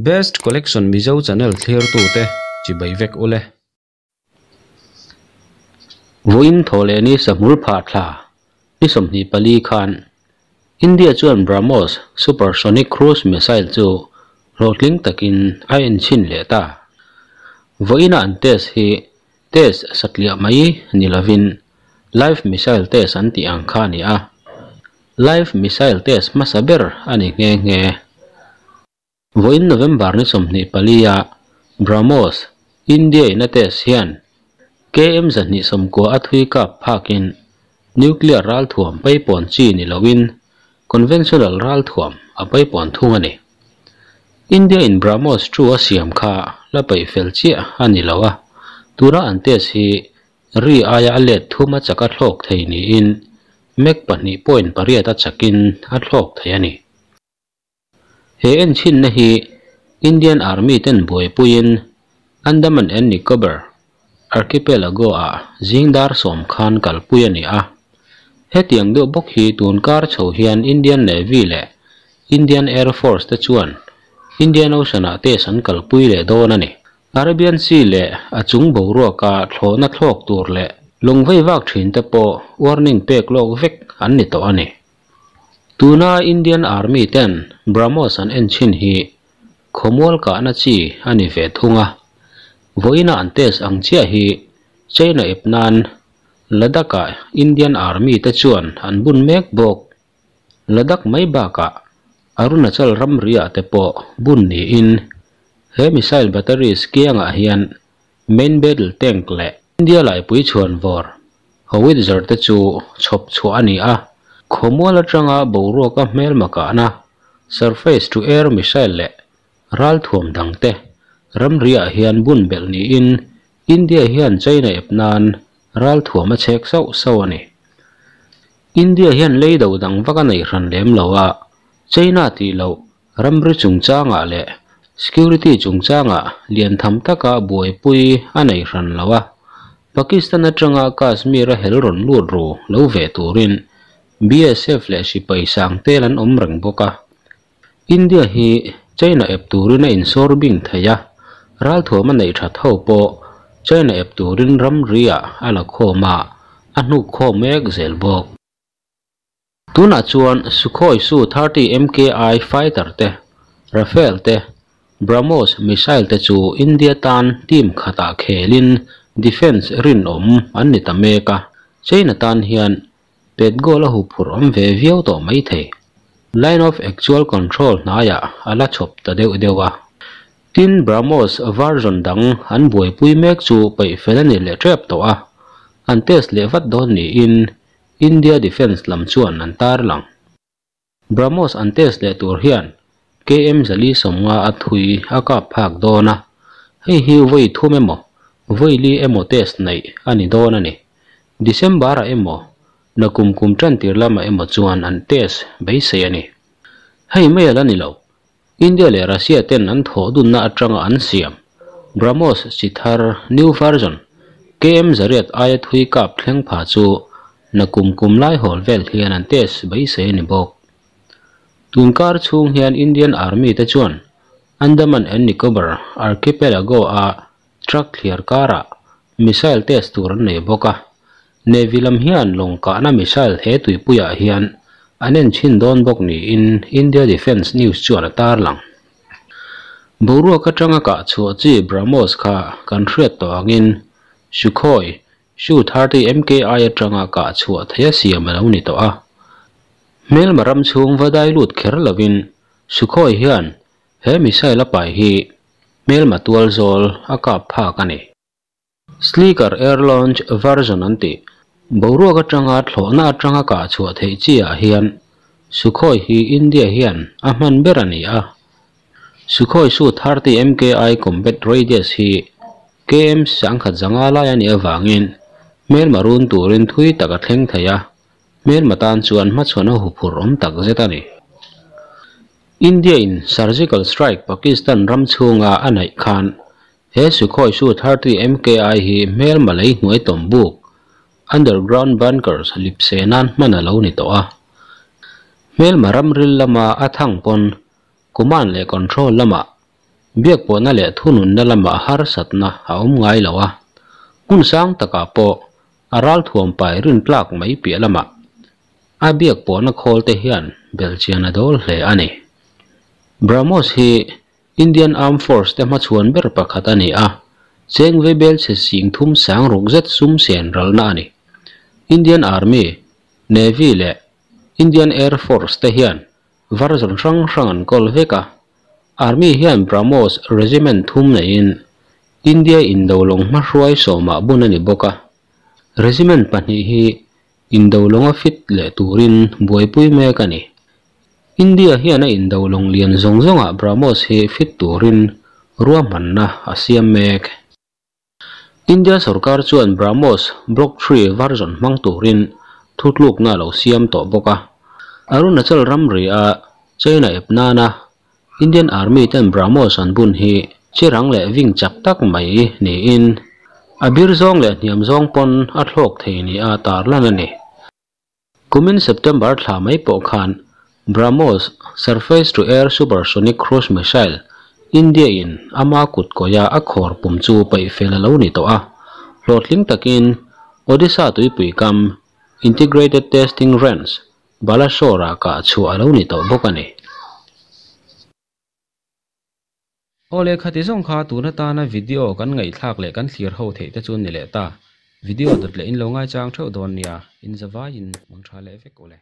Best Collection Mizo channel thlirtute chibai vek ule. Vawiin thawhlehni sahmul phah thla ni 24 khan India chuan BrahMos supersonic cruise missile chu hlawhtling takin a enchhin leh ta. Vawiina an test hi test satliah mai ni lovin live missile test an tih ang kha a ni a. Live missile test hmasa ber a ni nghe nghe. Vawiin November ni 24 a BrahMos India in a test hian KM 290 a thui kap phakin nuclear ral thuam paipawn chi ni loin conventional ral thuam a paipawn thung ani. India in BrahMos 2 a siam kha la pai fel chia ani loa tura an test hi ri aia a let thuma chaka thlok thei ni in mek 2.8 a chakin a thlok thei ani. He en chin na hi Indian Army ten buaipuiin Andaman and Nicobar Archipelago a zingdar som khan kalpui ani a. Hetiang deuh bawk hi tun kar chho hian Indian Navy leh Indian Air Force te chuan Indian Ocean ah test an kalpui leh dawn ani. Arabian Sea leh a chung boruaka thlawhna thlawk tur leh lungvei vak thin te pawh warning pek lawk vek an ni tawh ani. Tuna Indian Army ten BrahMos an en chin hi khawmual kahna chi ani ve thunga. Vawiina an test ang chiah hi China epnan Ladakh ah Indian Army te chuan an bun mek bawk. Ladakh mai bakah Arunachal ramri ah te pawh bun niin he missile batteries kiangah hian main battle tank leh India laipui chhuan vawr howitzer te chu chhawp chhuah ani a. Khawmual atanga boruaka hmel makahna surface to air missile leh ral thuam dang te ramri ah hian bun belh niin India hian China epnan ral thuam a chhek sauh sauh ani. India hian leido dang vaka nei hran lem lo a China tih loh ramri chungchangah leh security chungchangah lian tham taka buaipui a nei hran lo a. Pakistan atanga Kashmir a hel rawn lut ru lo ve turin BSF leh sipai sang tel an awm reng bawk a. India hi China ep turin a insawr bing thei a, ral thuam a nei that ho pawh China ep turin ramri ah a la khawm a, a hnuk khawm mek zel bawk. Tunah chuan Sukhoi Su-30 MKI fighter te, Rafale te, BrahMos missile te chu India tan team khatah khelin defence rinawm an ni ta mek a. China tan hian pet goal a huphurh awm ve viau tawh mai thei. Line of actual control hnaiah a la chhawp ta deuh deuh a. Tin BrahMos version dang an buaipui mek chu peih fel ani leh tep tawh a. An test leh vat dawn niin India Defence lam chuan an tar lang. BrahMos an test leh tur hian KM 450 a thui a kap phak dawn a. Hei hi vawi thum emaw, vawi li emaw test nei ani dawn ani. December a emaw, na kum kum tan tir lama emaw chuan an test beisei ani. Hei mai ala ni lo. India leh Russia ten an thawh dunna atanga an siam. BrahMos chithar new version KM 800 aia thui kap thleng pha chu na kum kum lai hawl vel hian an test beisei ani bawk. Tunkar chhung hian Indian Army te chuan Andaman and Nicobar Archipelago a truck thliar karah missile test tur an nei bawk a. Navy lam hian lawngkahna missile he tuipuiah hian an en chin dawn bawk niin India Defence News chuan a tar lang. Boruak atanga kah chhuah chi BrahMos kha kan hriat tawh angin Sukhoi Su-30 MKI atanga kah chhuah thei a siam a lo ni tawh a. Hmel maram chhung vadai lut kher lovin Sukhoi hian he missile a pai hi hmel matual zawl a kap phak ani. Sleeker Air Launch version an ti. Boruak atanga thlawhna atanga kah chhuah theih chi ah hian Sukhoi hi India hian a hman ber ani a. Sukhoi Su-30 MKI combat radius hi KM 150 lai ani awangin hmel marun turin thui tak a thleng thei a. Hmel matan chuan hmachhuan a huphurh awm tak zet ani. India in surgical strike Pakistan ram chhunga a neih khan he Sukhoi Su-30 MKI hi hmel malei hnuai tawm buk underground bunkers lipse nan hman a lo ni tawh a. Hmel maram ril lama a thang pawn command leh control lama Biakpawhna leh thununna lamah harsatna a awm ngai lo a, hmun sang takah pawh a ralthuam pai rintlak mai piah lamah a biakpawhna khawl te hian belhchian a dawl hle a ni. BrahMos hi Indian Armed Force te hmachhuan ber pakhat a ni a, cheng veibel chhe sing thum sang ruk zet sum sen ralna a ni. Indian Army, Navy leh Indian Air Force te hian version hrang hrang an kawl vek a, Army hian BrahMos Regiment thum neiin India indolawng hmahruai sawmah bun a ni bawk a, Regiment pahnih hi indolawnga fit leh turin buaipui mek a ni. India hian a indolawng lian zawng zawngah BrahMos hi fit turin ruahmanna a siam mek. India sorkar chuan BrahMos Block Three version hmang turin thutlukna a lo siam tawh bawk a. Arunachal ramri a China ep nana Indian Army ten BrahMos an bun hi chirang leh ving chak tak mai niin a bir zawng leh hniam zawng pawn a thlawk thei nia tarlan a ni. Kumin September thla mai pawh khan BrahMos Surface to Air Supersonic Cruise Missile India in ama kut kawia a khawr pum chu paih fel a lo ni tawh a, hlawhtling takin Odisha tuipui kam Integrated Testing Range, Balasore ah kah chhuah a lo ni tawh bawk a ni. Awle khati zawng kha tun atana video kan ngaihthlak leh kan thlir ho theih te chu ni leh ta. Video dawt leh in lo ngaichang theuh dawn nia, in zavaiin mang tha leh vek ule.